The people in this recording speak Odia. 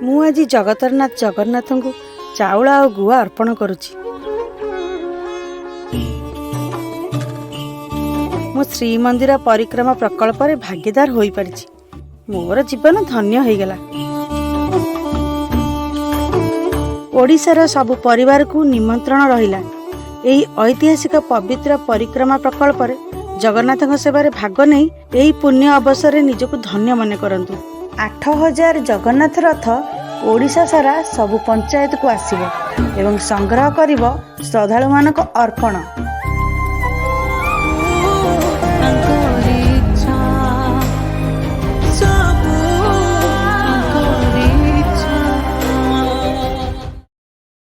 ମୁଁ ଆଜି ଜଗତରନାଥ ଜଗନ୍ନାଥଙ୍କୁ ଚାଉଳ ଆଉ ଗୁଆ ଅର୍ପଣ କରୁଛି। ମୁଁ ଶ୍ରୀମନ୍ଦିର ପରିକ୍ରମା ପ୍ରକଳ୍ପରେ ଭାଗୀଦାର ହୋଇପାରିଛି। ମୋର ଜୀବନ ଧନ୍ୟ ହୋଇଗଲା। ଓଡ଼ିଶାର ସବୁ ପରିବାରକୁ ନିମନ୍ତ୍ରଣ ରହିଲା, ଏହି ଐତିହାସିକ ପବିତ୍ର ପରିକ୍ରମା ପ୍ରକଳ୍ପରେ ଜଗନ୍ନାଥଙ୍କ ସେବାରେ ଭାଗ ନେଇ ଏହି ପୁଣ୍ୟ ଅବସରରେ ନିଜକୁ ଧନ୍ୟ ମନେ କରନ୍ତୁ। 8000 ଜଗନ୍ନାଥ ରଥ ଓଡ଼ିଶା ସାରା ସବୁ ପଞ୍ଚାୟତକୁ ଆସିବ ଏବଂ ସଂଗ୍ରହ କରିବ ଶ୍ରଦ୍ଧାଳୁମାନଙ୍କ ଅର୍ପଣ।